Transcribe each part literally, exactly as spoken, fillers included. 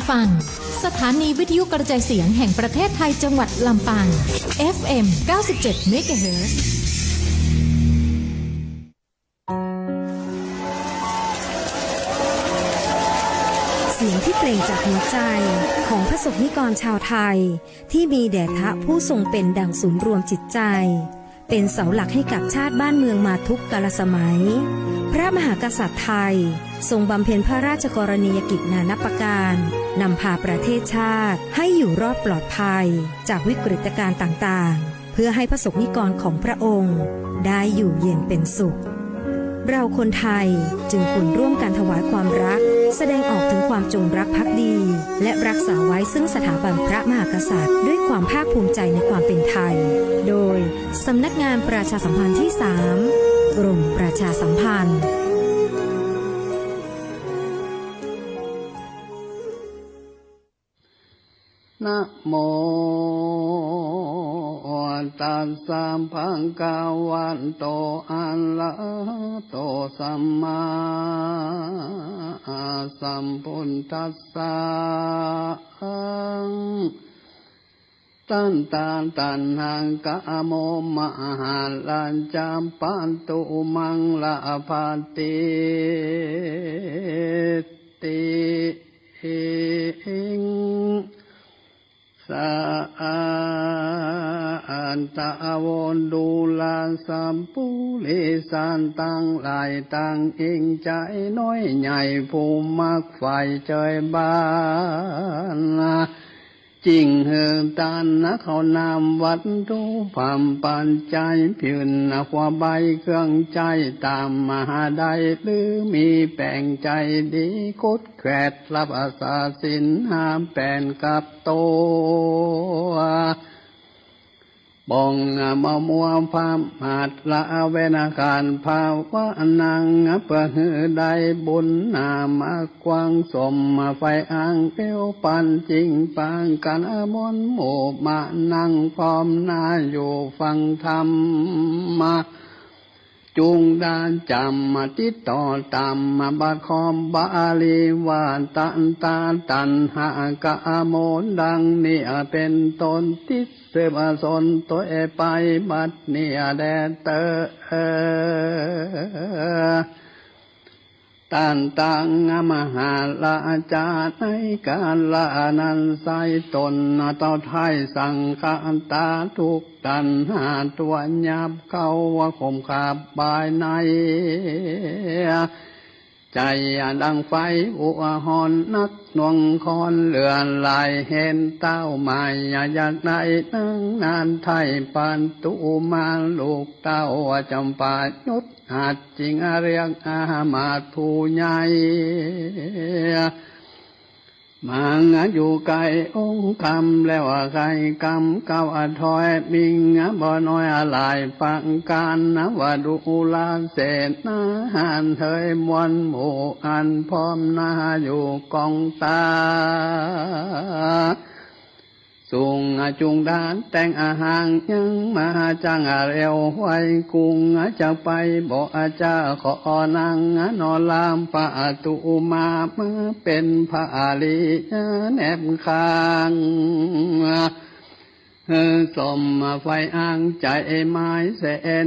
ฟัง สถานีวิทยุกระจายเสียงแห่งประเทศไทยจังหวัดลำปาง เอฟเอ็ม เก้าสิบเจ็ด เมกะเฮิรตซ์ เสียงที่เปล่งจากหัวใจของพระสงฆ์นิกรชาวไทย ที่มีแด่พระผู้ทรงเป็นดั่งศูนย์รวมจิตใจ เป็นเสาหลักให้กับชาติบ้านเมืองมาทุกกาลสมัย พระมหากษัตริย์ไทยทรงบำเพ็ญพระราชกรณียกิจนานับประการ นำพาประเทศชาติให้อยู่รอดปลอดภัยจากวิกฤตการณ์ต่างๆ เพื่อให้พระสงฆ์นิกรของพระองค์ได้อยู่เย็นเป็นสุข เราคนไทยจึงควรร่วมกันถวายความรัก แสดงออกถึงความจงรักภักดี และรักษาไว้ซึ่งสถาบันพระมหากษัตริย์ ด้วยความภาคภูมิใจในความเป็นไทย โดยสำนักงานประชาสัมพันธ์ที่สาม กรมประชาสัมพันธ์ นะโม ตัสสะ ภะคะวะโต อะระหะโต สัมมาสัมพุทธัสสะ ตัณหา ตัณหา กะโม มะหะระจะ ปะตุมัง ละพะติ ติ หิง สะอา อัตตะ โว ดูรา สัปปุริสะ ตังหลายตังอิงใจ๋น้อยใหญ่ ผู้มักใฝ่เจยบาน จิ่งหื้อตานนะ ข้าวน้ำวัตถุ พร่ำปัจจัย ผืนนะ ขว้าใบเครื่องใจ๊ ต๋ามมหาได้ หรือมีแป๋งใจ๋ดี คุดแขวด รักษาศีลห้า แป๋นกับตั๋ว ป้องอมะมัว พร่ำหัดละเว้น อาฆาตพยาบาท นังเปื้อหื้อได้บุญหนามากว้าง สมใฝ่อ้างเดียวปัน จิ่งปากั๋นอมนหมู่มานั่ง พร้อมหน้าอยู่ฟังธรรม จุ่งได้จ๋ำติดต่อต๋ามบาทคอม บาลีว่า ตัณหา ตัณหา กะโม ดังนี้เป๋นต้น ติดสืบสนตวยไป บัดนี้แลเตอ ตัณหา มหาระจะ ในกาละนั้นไส้ ตนเต้าไท้สังฆาตา ถูกตัณหาตั๋วหยาบเข้า ข่มขังภายใน ใจ๋ดังไฟอันฮ้อนนัก หน่วงข้อนเหลือหลาย เห็นเต้าหมายอยากได้ นักนั้นไท้ปะตุมา ลูกเต้าจ๋ำปาหยุด หัดจิ่งเรียกอามาตย์ผู้ใหญ่ มาอยู่ใก้องค์ธรรม แล้วใค่กำก้าวถอย มิ่งบ่น้อยหลายประก๋าน ว่าดูราเสนาหาร เฮยมวลหมู่อันพร้อมหน้าอยู่กองตา สูงจุ่งดานแต่งอาหาร ยังมาจังเร็วไว กุ่งจะไปบ่จะขอ นางนอรามปะตุมา มาเป๋นภริยาแนบข้าง สมใฝ่อ้างใจ๋หมาย เส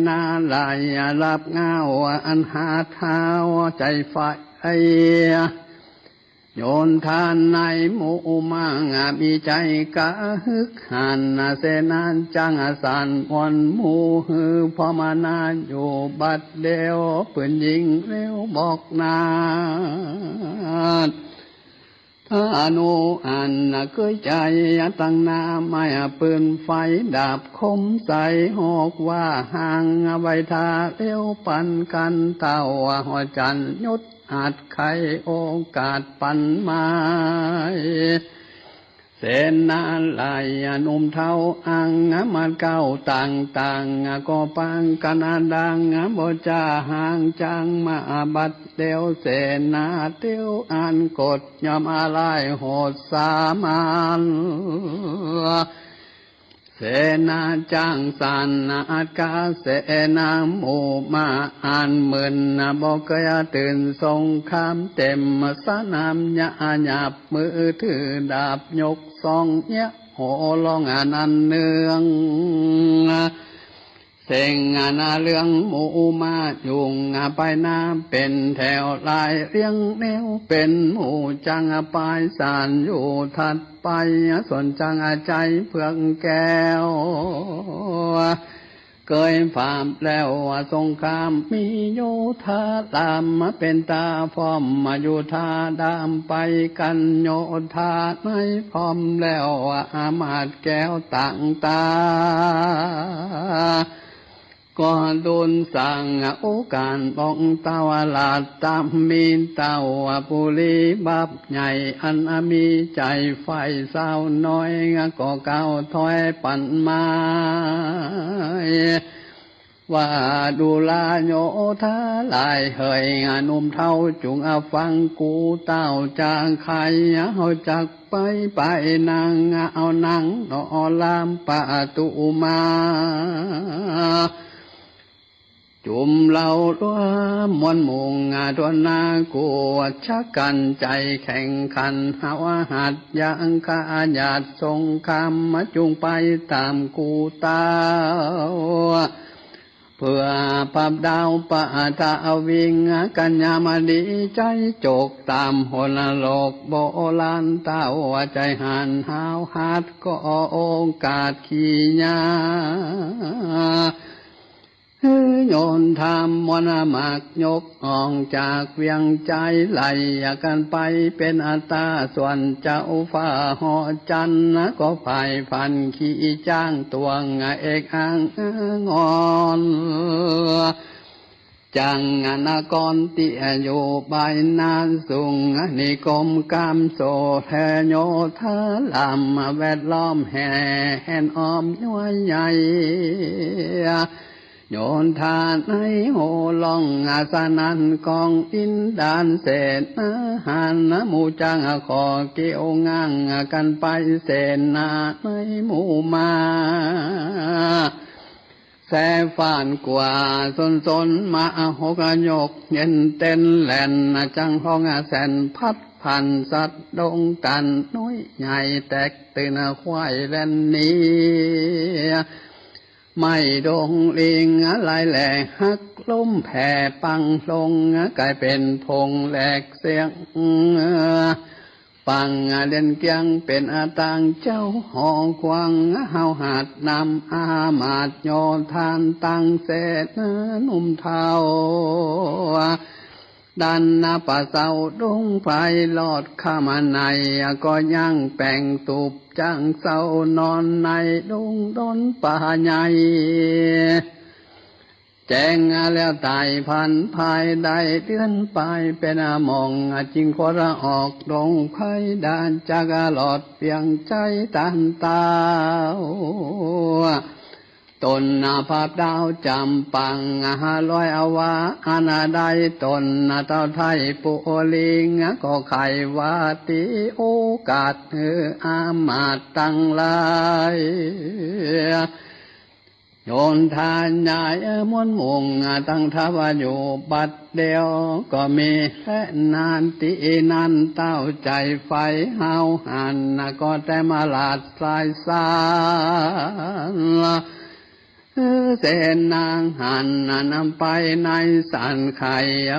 นาหลายรับเง้า อันหาเท้าใจ๋ไฟ โยนทานในหมู่มัง มีใจ๋กระหึกหัน เสนาจังสั่นหวั่นหมู่ หื้อพร้อมหน้าอยู่บัดเดียว ปืนยิงเร็วบอกนาฏ ธนูอันเกยใจ๋ตั้งหน้า ไม้ปืนไฟดาบคมใส ฮอกว่าหางไว้ท่า เร็วปันกั๋นเต้า หัวจันทร์หยุด อัดไขโอกาสปันไม้ เสนาหลายหนุ่มเฒ่า อังมาเก้าต่างๆ ก็ปางกั๋นดัง บ่จ้าห่างจางมาบัดเดียว เสนาเตียวอันกดย่อมอาลัยโหดสามาน เสนาจ้างสานอัดกาเสนาหมู่ม้าอันหมื่น บ่เกยตื่นสงคราม เต็มสนามหยาบ มือถือดาบยกซองเยียะ โห่ฮ้องอันนั้นเนือง เสียงอันเรื่องหมู่ม้ายุงไปหน้า เป๋นแถวลายเรียงแนว เป๋นหมู่จ้างปายสานอยู่ถัดไป ส่วนจ้างใจเผือกแก้ว เกยปราบแล้วสงครามมีโยธาราม เป๋นต๋าพร้อมอยู่ท่าดาม ไปกั๋นโยธาในพร้อมแล้ว อามาตย์แก้วต่างต๋า ก็ดูนสร้างโอกาส บอกเต้าราชต๋ามิตร เต้าปุรีบาปใหญ่ อันมีใจ๋ใฝ่สาวน้อย ก็กล่าวถ้อยปั๋นมา ว่าดูราโยธาหลายเหย หนุ่มเฒ่าจุ่งฟัง กูเต้าจะไข เฮาจักไป ไปนั่งเอานั่งหนอ ลามประตู๋มา จุมเหล่าร่วมมวลหมู่ทั่วหน้า กู้ชักกั๋นใจ๋แข่งขัน เฮาหัดยังขยาดสงคราม มาจุ่งไปต๋ามกูเต้า เปื้อปราบดาวปะทะวิ่ง กั๋นยามดีใจ๋จก ต๋ามหนโลกโบราณ เต้าใจ๋หันหาวหัด ก็โอกาสขี้ยา หื้อโยนธรรมมนต์หมากยก ออกจากเวียงใจ๋ ไล่กั๋นไปเป๋นอัตรา ส่วนเจ้าฟ้าหอจันทร์ ก็ผ่ายผันขี่จ้างตวงเอกอังออน จังนครตี้อยู่บายหน้าสูง นิคมก๋ามโสแถวโยธาราม แวดล้อมแห่แหนอ้อมย้อยใหญ่ โยธาในโห่ร้องสนั่น กองอินด่านเสนาหาร หมู่จ้างขอเกี่ยวง้างกั๋นไป เสนาในหมู่ม้า แสฟ้านกว่าสนสนมาหกยก เย็นเต้นแล่นจังฮ้องแสนพัด พันสัตว์ดงตันน้อยใหญ่ แตกตื่นควายแล่นหนี ไม้ดงลิงหลายแหล่หักล้มแผ่ปังลง ก๋ายเป๋นผงแหลกเสี้ยง ปังเลียนเกี้ยงเป๋นตางเจ้าหอขวาง เฮาหัดนำอามาตย์โยธารตั้งเสนาหนุ่มเฒ่า ดันนำปะเสาดงไพรลอดข้ามใน ก็ยังแป๋งตูบจ้างเซานอนในดงดอนป่าใหญ่ แจ้งแล้วต๋ายพันภายได้เดือนปายเป๋นหม่อง จึงคดออกดงไพรด่านจักหลอดเวียงใจ๋ตันเต้า ต้นผาบดาวจ๋ำปังห้าร้อยวา อันได้ต้นเต้าไทยปุริง ก็ใค่ว่าตี้โอกาสหื้ออามาตย์ตังหลาย โยธาใหญ่มวลหมู่ตั้งทัพอยู่บัดเดียว ก็มีแลนาตี้นั้นเต้าใจ๋ใฝ่ห้าวหัน ก็แต้มราชสายสาน เสนาหันนำไปในสันไข่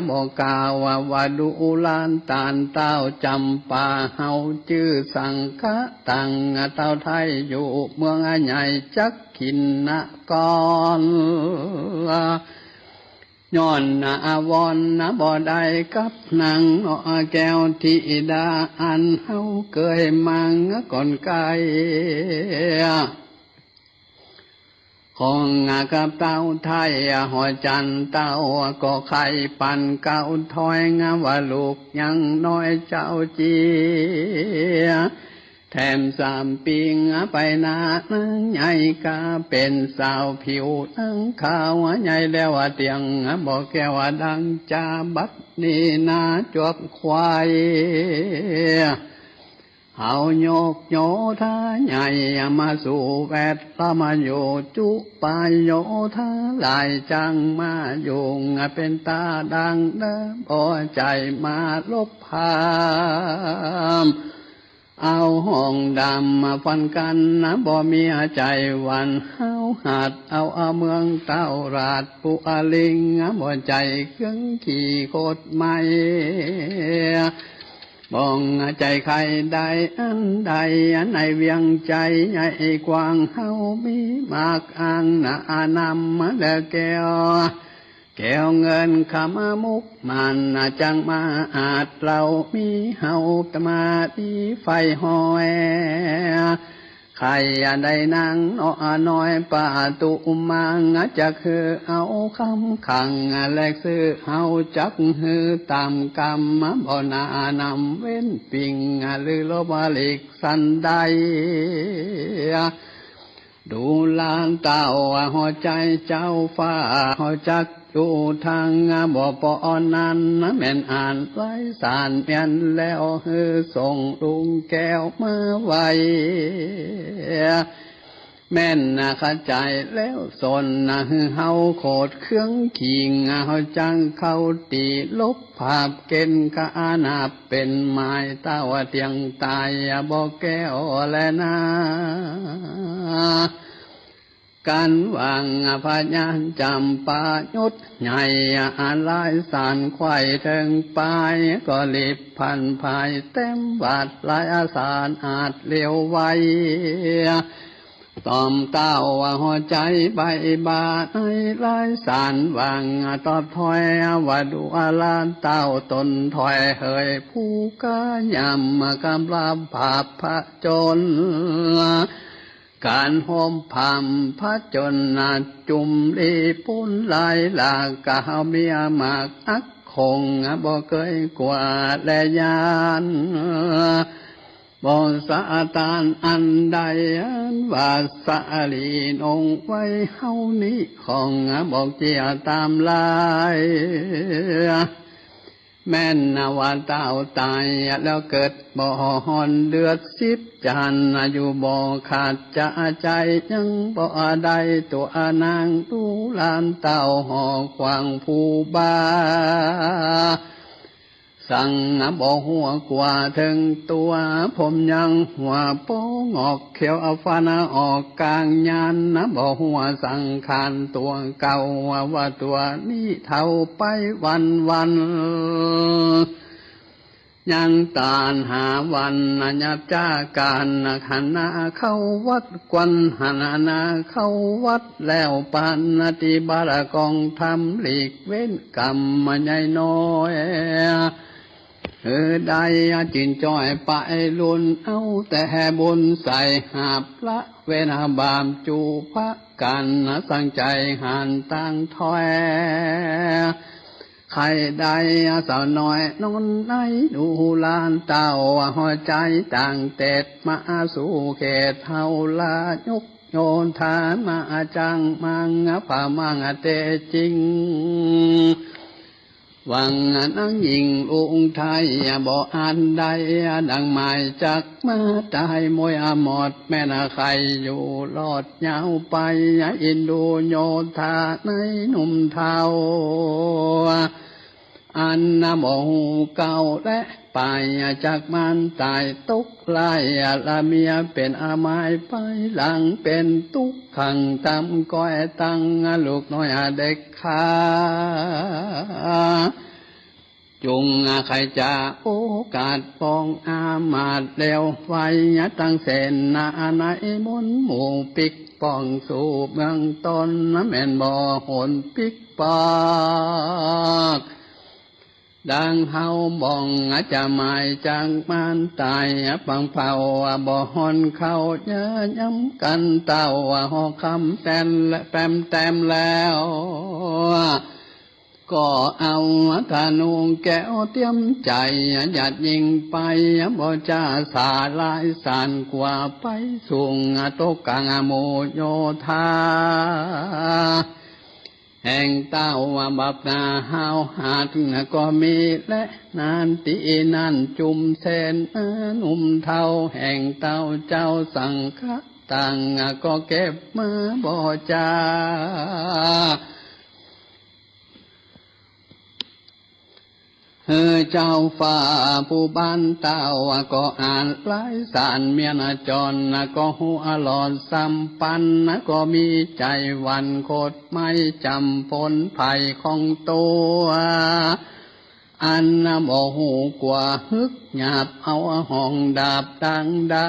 บ่กล่าวว่าดูราต้านเต้าจ๋ำปา เฮาจื้อสังฆะตัง เต้าไทยอยู่เมืองใหญ่จักขินนคร ย้อนอาวรณ์บ่ได้กับนางหนอแก้วธิดา อันเฮาเกยมังก่อนไกล ของกับเต้าไทยหอจันทร์ เต้าก็ใค่ปันเกล้าถ้อย ว่าลูกยังน้อยเจ้าเจีย แถมสามปี๋ไปหน้านางใหญ่ ก็เป๋นสาวผิวหนังขาว ใหญ่แล้วเตี้ยงบ่แก้วดังจา บัดนี้หน้าจวบควาย เฮายกโยธาใหญ่มาสู่แวดล้อม มาอยู่จุปโยธาหลาย จั้งมายุ่งเป๋นต๋าดังเน่อ บ่ใจ้มาลบห้าม เอาห้องดำมาฟันกั๋นนะ บ่มีใจ๋หวั่น เฮาหัดเอา เอาเมืองเต้าราชปุริง บ่ใจ้เคืองขี้กฎหมาย บ่ใจ้ใค่ได้อันใด ในเวียงใจ๋ใหญ่กว้าง เฮามีมากอ้างนะ นำมาแล้วแก้ว แก้วเงินคำมุกมัน จั้งมาอาจเฮา มีเฮาตมาดีไฟห้อย ใค่ได้นางน้อยปาตุมัง จักหื้อเอาคำขัง แลกซื้อเฮาจักหื้อต๋ามกำ บ่หน้านำเว้นปิง หรือลบหลีกสันใด ดูหลานเต้าหัวใจ๋เจ้าฟ้า เฮาจักอยู่ตางบ่ปอนั้น แม่นอันไร้สารเมียนแล้ว หื้อส่งลุงแก้วมาไว้ แม่นขจายแล้วสน หื้อเฮาโขดเคืองขิง เฮาจักเข้าตี้ลบ ภาพเก๋ณฑ์กะอานาบเป๋นหมาย เต้าเตียงต๋ายบ่แก้วแลนา กั๋นหวังพญาจ๋ำปายุทธใหญ่ อาลายสารไขว่เถิงปาย ก็รีบพันภายเต็มหวาด ลายอาสารอาจเร็วไว ต่อมเต้าหัวใจ๋ใบบ่า ในลายสารหวังตอบถ้อย ว่าดูอาลานเต้าต๋นถ้อย เหยผู้กล้ายำกำราบผาบผจญ ก๋านโฮมผามผจญนะ จุ่มลีปูนลายหลาก กะเฮามีมากอัก คงบ่เกยกั๋วและย้าน บ่สะตานอันใด อันว่าสาลีนงไว้เฮานี้ ของบ่เกี่ยต๋ามลาย แม่นว่าเต้าต๋ายแล้วเกิดบ่ฮอนเดือดสิบจันทร์ อยู่บ่ขาดจะใจ๋ ยังบ่ได้ตั๋วนาง ดูหลานเต้าหอขวางผู้บ่า สังบ่หัวกั๋วเถิงตั๋ว ผมยังหัวโปงอก เขียวเอาฟันออกก๋างยาน บ่หัวสังขารตั๋วเก่า ว่าตั๋วนี้เฒ่าไปวันวัน ยังตานหาวันยับจาการ หันหน้าเข้าวัด ควันหันหน้าเข้าวัด แล้วปานนาติบาตกองธรรม หลีกเว้นกรรมใหญ่น้อย หื้อได้จินจ้อยไปลุน เอาแต่บุญใส่หาบละ เว้นบาปจูพระกั๋น สังใจ๋หันตางถ้อย ใค่ได้สาวน้อยนอนใน ดูหลานเต้าหัวใจ๋ต่างเต็ด มาสู่เขตเฮาละ ยกโยธามาจั้งมัง ผามังเตจริง หวังนางหญิงอุทัยบ่อันใด ดังหมายจักมาต๋ายมวยอมอด แม่นใค่อยู่รอดยาวไป อินดูโยธาในหนุ่มเฒ่า อันบ่ฮู้เก่าและไป จักมันต๋ายตกไล่ ละเมียเป๋นอามายไปหลัง เป๋นตุ๊กขังต๋ามก้อยตัง ลูกน้อยเด็กขา จุ่งใค่จะโอกาสปองอามาตย์แล้วไว้ ตั้งเสนาในมนต์หมู่ปิ๊กป้องสู่เมืองตน แม่นบ่หนปิ๊กปอก ดังเฮาบ่องจะหมายจักมันต๋าย ปังเผาบ่หนเข้าเย้อย้ำกั๋น เต้าหอคำแตนและแปมแตมแล้ว ก็เอาธนูแก้วเตรียมใจ๋ หยาดยิงไป บ่จ้าสาลายสาน กั๋วไปสูงตกก๋างหมู่โยธา แ แห่งเต้าว่าบาปหนาห้าวหาดก็มีแล นาตี้นั้นจุมเสนาหนุ่มเฒ่า แห่งเต้าเจ้าสังฆะต่างก็เก็บมาบ่จา เออ เจ้าฟ้าผู้บานเต้าก็อาลัยสารเมียนจร ก็หัวหลอดสำปัน ก็มีใจ๋หวั่นโคตรไม้จ๋ำปนภัยของตั๋ว อันบ่ฮู้กั๋ว หึกหยาบเอาห้องดาบดังดา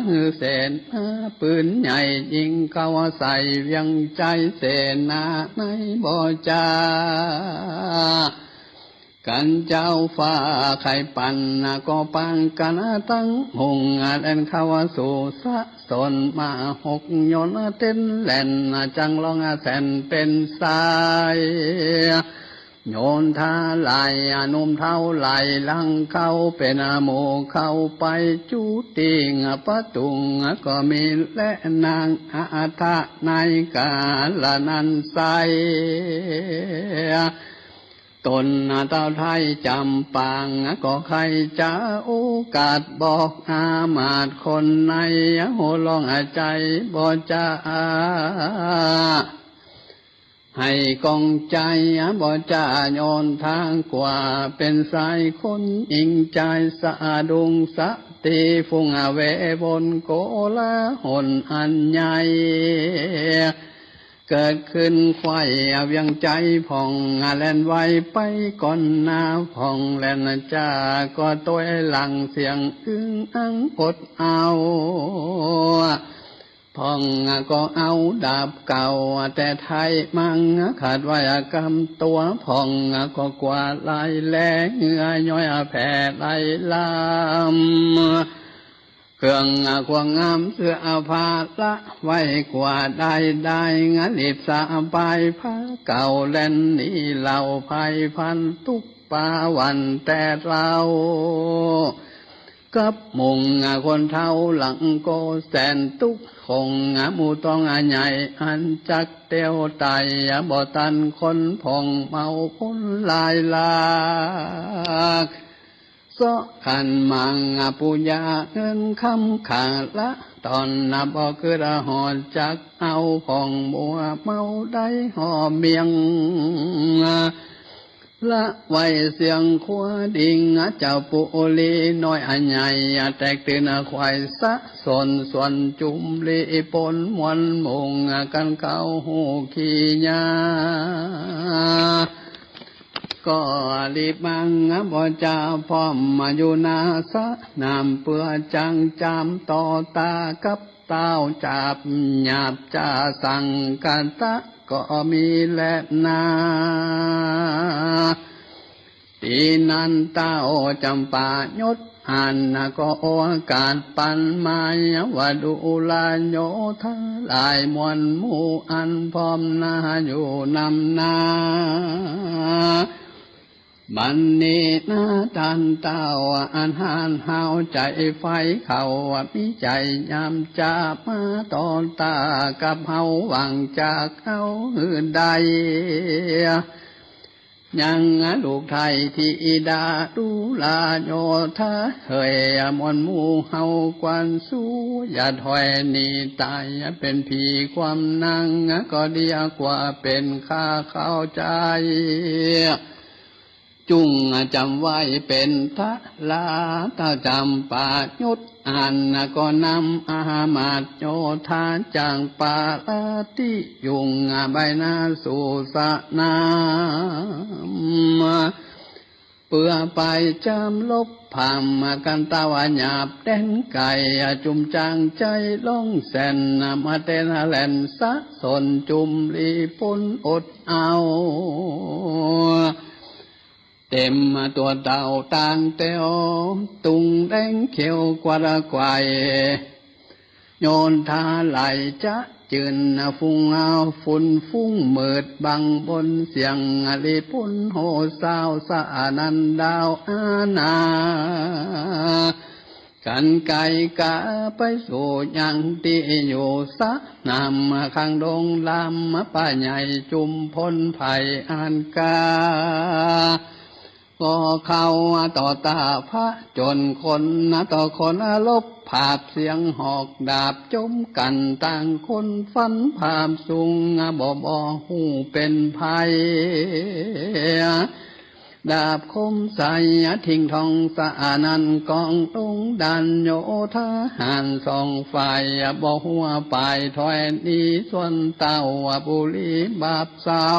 หื้อเสนาปืนใหญ่ยิงเข้าใส่เวียงใจ๋ เสนาในบ่จา กั๋นเจ้าฟ้าใค่ปัน ก็ปางกั๋นตึงมุ่งแล่นเข้าสู่สะสนมา หกยนต์เต้นแล่น จังลองแสนเป๋นสาย โยนทาหลายหนุ่มเฒ่าไหลหลังเข้า เป๋นหมู่เข้าไปจุติงประตูก็มีแล นางอาทะในกาละนั้นไส้ ต๋นเต้าไทยจ๋ำปาง ก็ใค่จะโอกาสบอกอามาตย์คนใน หัวลองใจ๋บ่จา ให้กองใจ๋บ่จา โยนทางกั๋วเป๋นสายคนหญิงจาย สะดุ้งสะตี้ ฟุ้งเววนโกลาหลอันใหญ่ เกิดขึ้นไขว่เวียงใจ๋พ่อง แล่นไวไปก่อนหน้าพ่อง แล่นจาก็ตวยหลัง เสียงอึ้งอังอดเอา พ่องก็เอาดาบเก่าแต่ไทยมั่ง ขัดไว้กำตั๋ว พ่องก็กั๋วลายแล เหงื่อย้อยแผ่ไหลลาม เครื่องควงงามเสื้อผ้าละไว้กั๋วได้ได้ หลีบสะพายผ้าเก่า แล่นหนีเหล่าภัยพันธุกปาวันแต่เล่า กับมุ่งคนเฒ่าหลังก็แสนตุ๊กข์ คงหมู่ต้องใหญ่อันจักเตียวไต่ บ่ตันคนพ่องเมาพ้นลายหลาก เซาะขันมังปูยาเงินคำขาละ ต๋อนนับบ่กึ๊ดหอดจักเอา พ่องมัวเมาได้ห่อเมี่ยง ละไว้เสียงขัวดิ่ง เจ้าปุรีน้อยอันใหญ่ แตกตื่นไขว่สะสน ส่วนจุมลีปนมวลมุ่ง กั๋นเข้าฮู้ขี้ยา ก็รีบมั่งบ่จา พร้อมมาอยู่หน้าสนาม เปื้อจังจามต่อตากับเต้า จาบหยาบจาสังคตะก็มีแลนา ตี้นั้นเต้าจ๋ำปายศอั้นก็โอกาสปันหมาย ว่าดูราโยธาหลายมวลหมู่อันพร้อมหน้าอยู่นำหน้า บัดนี้นาต้านเต้าอันฮ้านฮ้าวใจ๋ใฝ่ เขามีใจ๋ยามจะมาต่อต้ากับเฮา หวังจักเอาหื้อได้ ยังลูกไถ่ตี้ดาดูราโยธาเหย มวลหมู่เฮากวนสู้ อย่าถอยหนีต๋าย เป๋นผีความหนัง ก็ดีกว่าเป๋นข้าเข้าใจ๋ จุ่งจ๋ำไว้เป๋นทะลา เต้าจ๋ำปายศอั้นก็นำอามาตย์โยธา จากปาราตี้ยุงใบหน้าสู่สนาม เปื้อไปจำลบพร่ำกั๋นเต้าหยาบแดนไก๋ จุ่มจางใจ๋ร้องแสน มาเต้นแล่นสะสน จุ่มลีปนอดเอา เต็มตั๋วเต้าตางแต๋ว ตุงแดงเขียวกวัดไก๋ โยนทาไหลจะจื้น ฟุ้งเอาฝุ่นฟุ้งมืดบังบน เสียงลีปนโห่ซาวสะอั้นดาวอาณา กันไกลกาไปสู่ยังตี้อยู่สนาม ข้างดงลำป่าใหญ่จุมพลไพร่อันกา ก็เข้าต่อต้าพระจนคน ต่อคนรบผาบเสียงหอกดาบจมกั๋น ต่างคนฟันผาบสูง บ่ บ่ฮู้เป๋นไผ ดาบคมใสทิ้งท้องสะอานั้น กองลงด่านโยธาหารสองฝ่าย บ่หัวปายถอยหนี ส่วนเต้าบุรีบาปเศร้า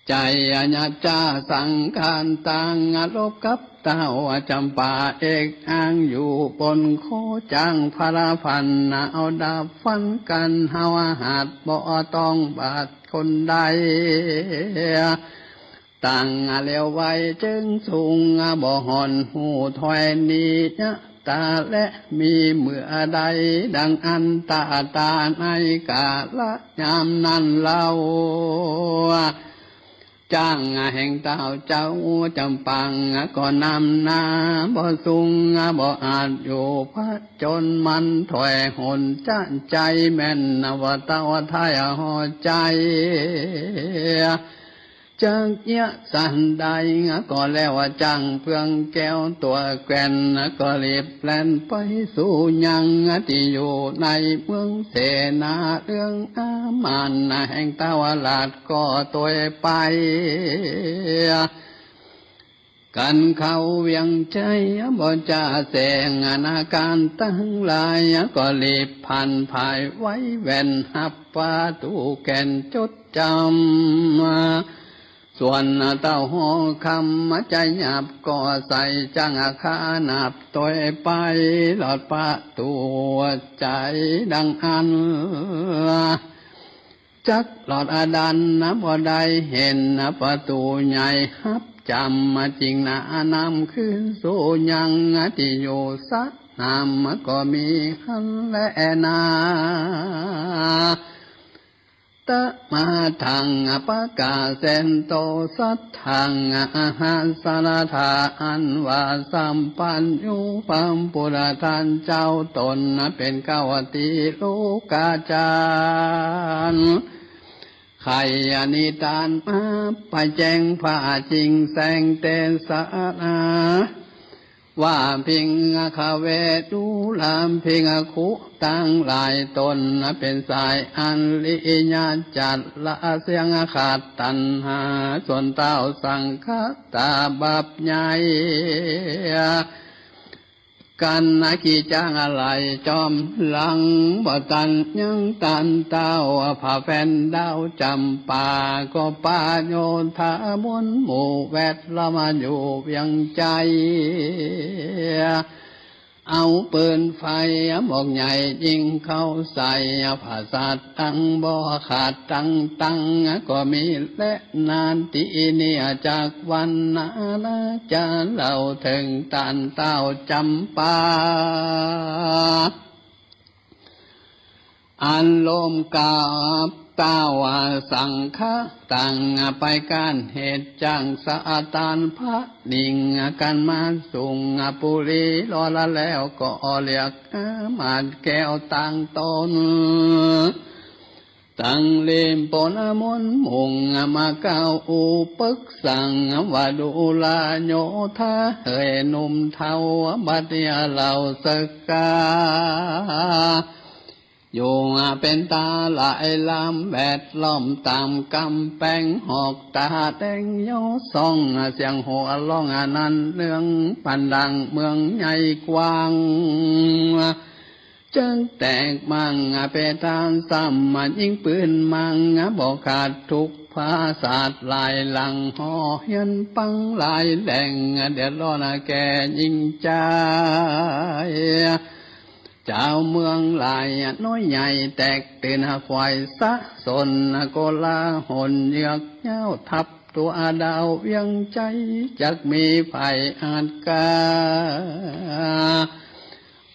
ใจ๋อัญญาจ้าสังคารต่าง รบกับเต้าจำปาเอกอ้างอยู่บนโค จ้างพระพันเอาดาบฟันกั๋น เฮาหาดบ่ต้องบาดคนใด ต่างเลวไวจึงสูง บ่ห่อนหูถอยหนียะตา และมีเมื่อใดดังอันตาตาในกาละยามนั้นเล่า จ้างแห่งเต้าเจ้าจำปางก็นำหน้า บ่สูงบ่อาจอยู่ผจญ มันถอยหนจะใจ๋แม่น ว่าเต้าไทยหัวใจ๋ จักเยียะสันใดก็แล้ว จ้างเฟืองแก้วตั๋วแกว่น ก็รีบแล่นไปสู่ยังตี้อยู่ในเมืองเสนา เรื่องอามาตย์แห่งเต้าราชก็ตวยไป กั๋นเข้าเวียงใจ๋ บ่จ้าแสงนาการตังหลาย ก็รีบผ่านผายไว้แว่น ฮับประตู๋แก่นจดจ๋ำ ส่วนเต้าหอคำจะหยาบก็ใส่ จ้างข้านับตวยไป หลอดประตู๋ใจ๋ดังอั้น จักหลอดอดันบ่ได้หัน ประตู๋ใหญ่ฮับจ๋ำ จึงนำขึ้นสู่ยังตี้อยู่สนาม ก็มีหั้นแลนา ตะมาทังปะกาเสนโต สัตถังอหสรธา อันว่าสัมปัญญูพระปุทธท่านเจ้า ต๋นเป๋นเก้าตี้โลกาจารย์ ไขนิทานมาไปแจ้งพระจริงแสงเตสนา ว่าภิกขเวดูราภิกขุตังหลาย ต๋นเป๋นสายอันริยะจัดละเสี้ยงขาดตัณหา ส่วนเต้าสังฆะตาบาปใหญ่ กั๋นกิจจังอะไหล่จอมหลัง บ่ตันยังต้านเต้า พระแฟนดาวจ๋ำปา ก็ปาโยธามวลหมู่แวดล้อมอยู่เวียงใจ๋ เอาปืนไฟหมอกใหญ่ยิงเข้าใส่ ผาสัตว์ตังบ่ขาดตังตัง ก็มีแลนาตี้นี้ จากวันนานาจะเล่าเถิงต้านเต้าจ๋ำปา อันร่วมกับเต้าสังฆะตังไปก้านเหตุ จ้างสะตานพระนิ่งกั๋นมาสุงปุรี รอละแล้วก็เรียกอามาตย์แก้วต่างต๋น ตังรีบปนมนต์มุ่งมาเก้าอู้ปึกสั่ง ว่าดูราโยธาเหยหนุ่มเฒ่า บัดนี้เล่าเสิกา อยู่เป๋นต๋าหลายล้ำ แวดล้อมต๋ามก๋ำแปง หอกต๋าแดงเยียวส่อง เสียงหัวร้องอันนั้นเนืองปานดังเมืองใหญ่กว้าง จึงแตกมั่งเป๋นต๋าซ้ำ ยิงปืนมั่งบ่ขาดทุกภาษา หลายหลังห่อเฮียนปังหลายแหล่ง เดือดร้อนแก่ยิ่งใจ๋ จาวเมืองหลายน้อยใหญ่แตกตื่น ขวายสะสนโกลาหล เยือกเย้าทัพตั๋วดาวเวียงใจ๋ จักมีไผอาจกล้า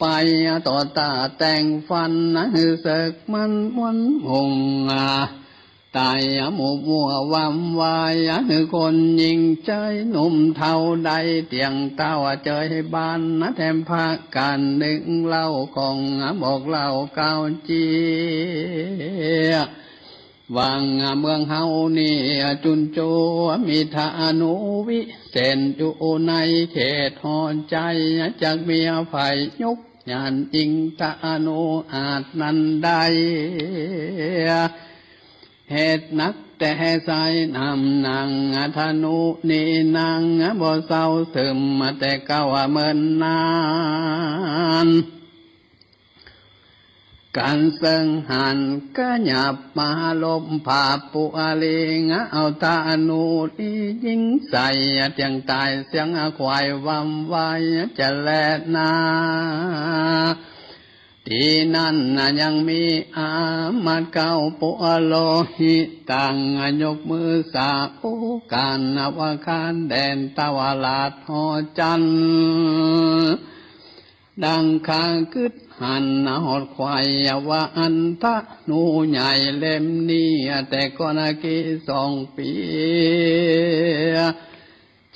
ไปต่อต้าแต่งฟัน หื้อเสิกมันมวลมุ่ง ต๋ายหมู่มั่ววำวาย หื้อคนญิงจายหนุ่มเฒ่าได้เตี้ยงเต้าเจยบาน แถมพากั๋นนึ่งเหล้าของบอกเล่าเก่าเจีย ว่าเมืองเฮานี้จุนโจ มีธนูวิเศษอยู่ในเขตหอใจ๋ จักมีใผยกหยาดยิงธนูอาจนั้นได้ เหตุนักแต่สายนำนางธนูนี้นางบ่เศร้าเสื่อมแต่เก่าเมินนาน กั๋นเซิงหันกะหยับมาลบผาปุอาลี เอาธนูนี้ยิงใส่เตี้ยงต๋ายเสียงขวายวำวายจะแลนา ตี้นั้นยังมีอามาตย์เก่าปุโรหิตตัง ยกมือสาโอกาสนวคารแดนตะวาลาดหอจันทร์ ดังข้ากึ๊ดหันหอดควายว่าอันธนูใหญ่เล่มนี้ แต่ก่อนกี่สองปี๋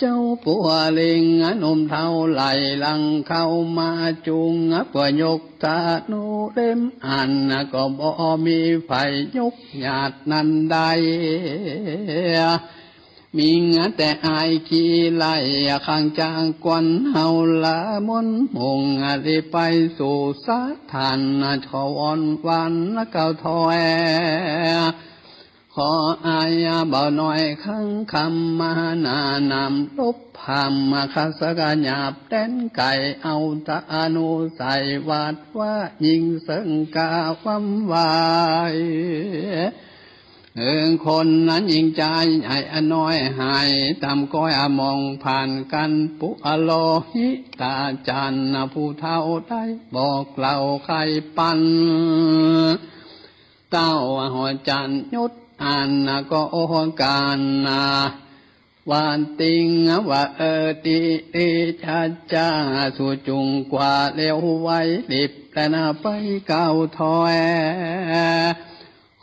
เจ้าปัวลิงหนุ่มเฒ่าไหลหลังเข้ามาจุง เปื้อยกธนูเล่มอันก็บ่มีใผยกหยาดนั้นได้ มีแต่อ้ายขี่ไล่ข้างจากวนเฮาละมนต์มุ่งรีบไปสู่สถาน ขอวอนวานเก่าถอย ขออ้ายบ่าวน้อยข้างคำมาหน้านำลบพามมาขะสกะหยาบแดนไก่ เอาธนูใส่วาดว่ายิงเซิงกาวำวาย เอิงคนนั้นยิงจายใหญ่น้อยหายต๋ามก้อยมองผ่านกั๋น ปุโรหิตาจารย์ผู้เฒ่าได้บอกเล่าไขปัน เต้าหอจันทร์ยุทธอันก็โอการนา ว่าติงว่าเออติติจาจา สู่จุ่งกว่าเร็วไวรีบแลนาไปก้าวถอย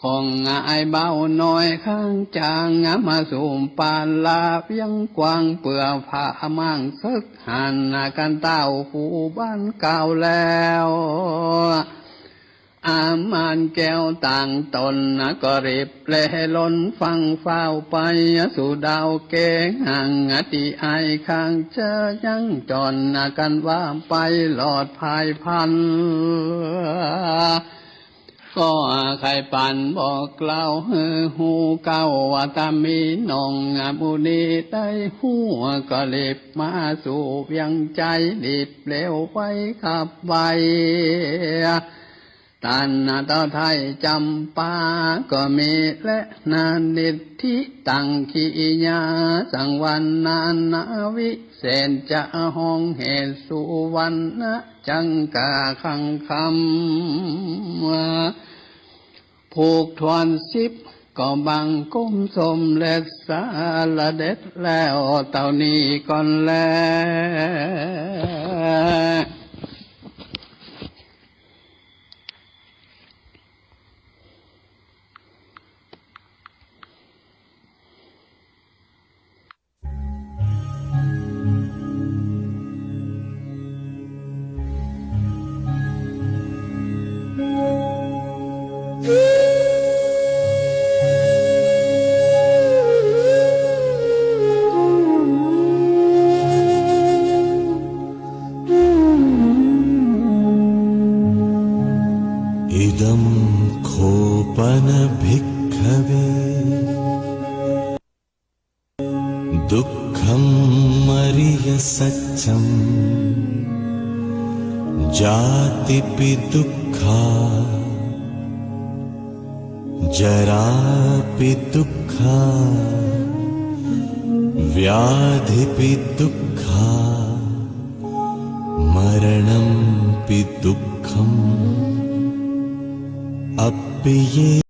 ของอ้ายบ่าวน้อยข้างจางมาสู่ปานลาเวียงกว้าง เปื้อผ้าม่างเซิกหันกั๋นเต้าผู้บ้านก้าวแล้ว อามานแก้วต่างต๋นก็รีบแลหล่นฟั่งฟ้าวไป สู่ดาวแก้งห่างตี้อ้ายข้างเจ้ายังจ่อนกั๋นว่าไปหลอดภายพัน ก็ไขปันบอกเล่าหื้อฮู้เก่าว่าต๋ามีน้องหมู่นี้ได้ฮู้ก็รีบมาสู่เวียงใจ๋ รีบเร็วไวขับไว ต้านเต้าไทยจำปาก็มีแลนานิทธิตังกิริยา สังวรรณนาวิเศษจะฮ้องเหตุสุวรรณจังกาคังคำ ผูกถ้วนสิบก็บังคมสมเร็จสาระเด็จแล้วเต้านี้ก่อนแล इदं खो पन भिक्खवे दुःखम् अरियसच्चम्। जातिपि दुःखा जरापि दुःखा व्याधिपि दुःखा मरणमपि दुःखम्। अप्पि ये